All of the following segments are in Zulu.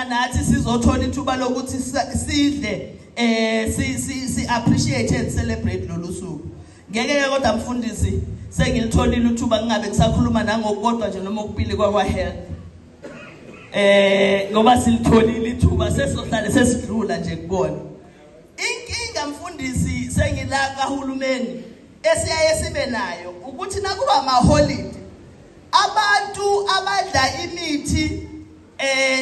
Nathi sizothola ithuba lokuthi sidle, si si si appreciate and celebrate lolu suku. Ngeke ke kodwa, mfundisi, sengilitholile ithuba, ngingabe ngisakhuluma nangokukodwa nje noma okubili kwakwa health, ngoba silitholile ithuba, sesizohlale sesidlula nje kubona. Inkinga, mfundisi, sengila kahulumeni, esiyaye sibe nayo ukuthi nakuba amaholide, abantu abadla imithi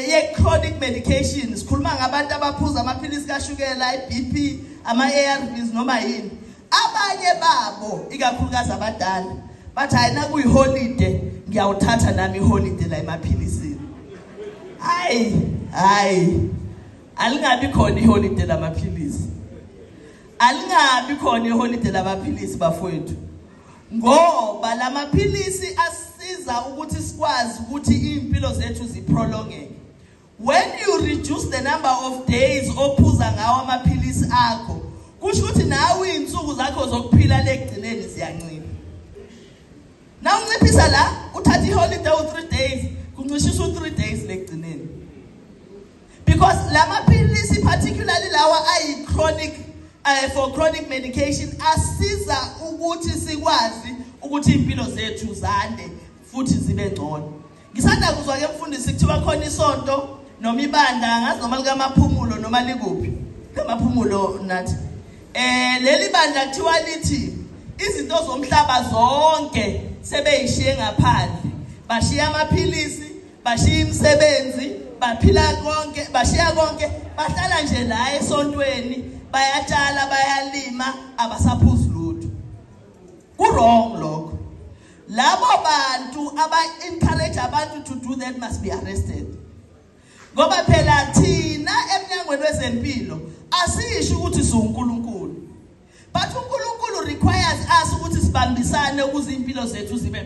ye chronic medications, sikhuluma ngabantu abaphuza amaphilisi kashukela, iBP, ama ARVs noma yini, abanye babo, ikakhulukazi abadala, bathi, "Hayi, nakuyiholide ngiyawuthatha nami iholiday la emaphilisini." Hayi, hayi, alingabi khona iholiday lamaphilisi, alingabi khona iholiday lamaphilisi, bafowethu, ngoba lamaphilisi asiza ukuthi sikwazi ukuthi impilo zethu ziprolongeke. When you reduce the number of days ophuza ngawo amaphilisi akho, kusho ukuthi nawe izinsuku zakho zokuphila legcineni ziyancipha. Na unciphisa la, uthatha iholiday u3 days, kuncishiswa u3 days legcineni, because lamaphilisi, particularly lawa ayi chronic, for chronic medication, asiza ukuthi sikwazi ukuthi impilo zethu zande futhi zibe ngcono. Ngisanda kuzwa ke, mfundisi, kuthiwa khona isonto noma ibandla, angazi noma likaMaphumulo noma likuphi, kamaphumulo nathi, leli bandla kuthiwa lithi izinto zomhlaba zonke sebeyishiye ngaphandle, bashiya amaphilisi, bashiya imisebenzi, baphila konke, bashiya konke, bahlala nje la esontweni, bayatshala, bayalima, abasaphuzi lutho. Ku wrong lokho. Labo bantu aba encourage abantu to do that must be arrested, ngoba phela thina eminyangweni wezempilo asisho ukuthi siuNkulunkulu, but uNkulunkulu requires us ukuthi sibambisane ukuze impilo zethu zibe